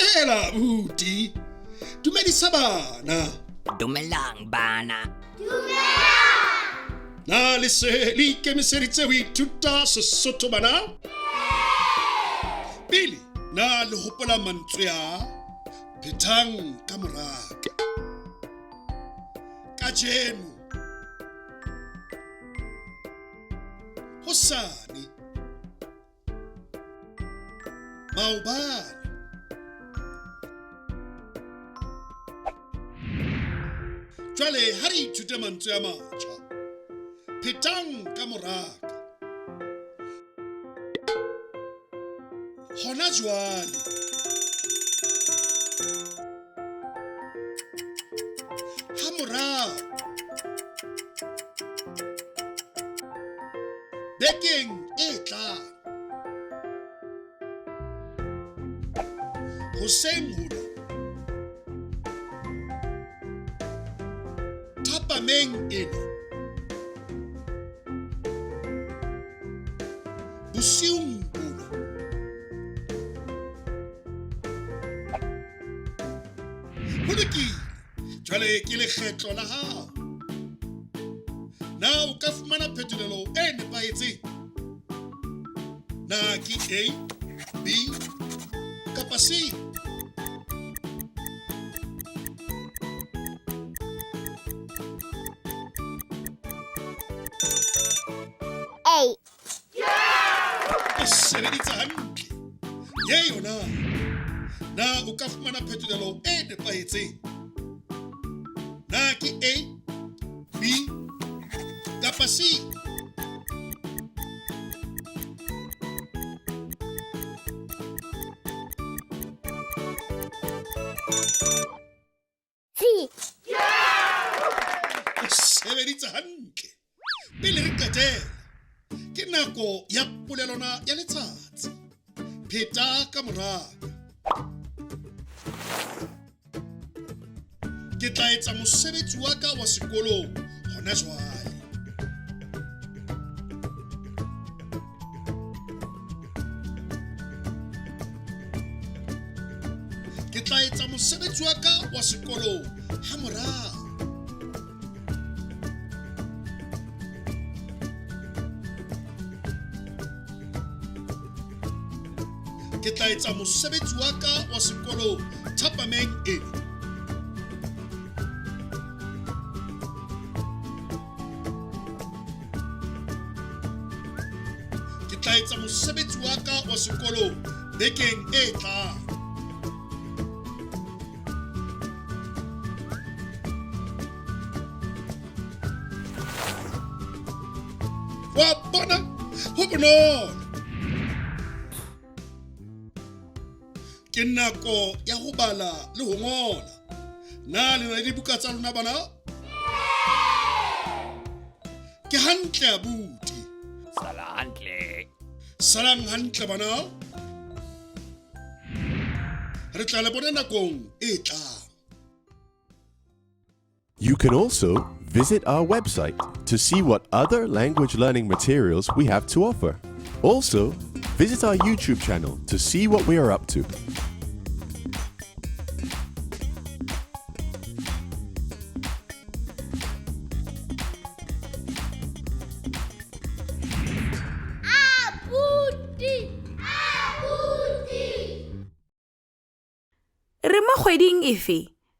Dumela abuti. Dumedisa bana. Dumelang bana. Na le se le ikemiseditse ho ithuta Sesotho bana? Pele na le hopola mantswe a phethang ka moraka. Kajeno hosane maobane jwale ha re ithute mantswe a matjha phetang ka moraka hona jwale ha morao bekeng e tlang hoseng hona thapameng ena bosiung bona ho lokile jwale ke lekgetlo la hao na o ka fumana phetolelo e nepahetseng na ke a b kapa c A. O sebeditse hantle. Ye yona. Na o ka fumana phetolelo e nepahetseng? Na ke A, B kapa C? C. O sebeditse hantle. Pele re qetela, ke nako ya polelwana ya letsatsi. Pheta ka moraka. Ke tla etsa mosebetsi wa ka wa sekolong hona jwale. Ke tla etsa mosebetsi wa ka wa sekolong hamorao. Ke tla etsa mosebetsi wa ka wa sekolong thapameng ena. Ke tla etsa mosebetsi wa ka wa sekolong bekeng e tlang. Wa bona ho bonolo. Ke nako ya ho bala le ho ngola. Na le na le dibuka tsa lona bana? Ke hantle abuti. Sala hantle. Salang hantle bana. Re tla le bona nakong e tlang. You can also visit our website to see what other language learning materials we have to offer. Also, visit our YouTube channel to see what we are up to. Abuti. Abuti. Re mo kgweding efe?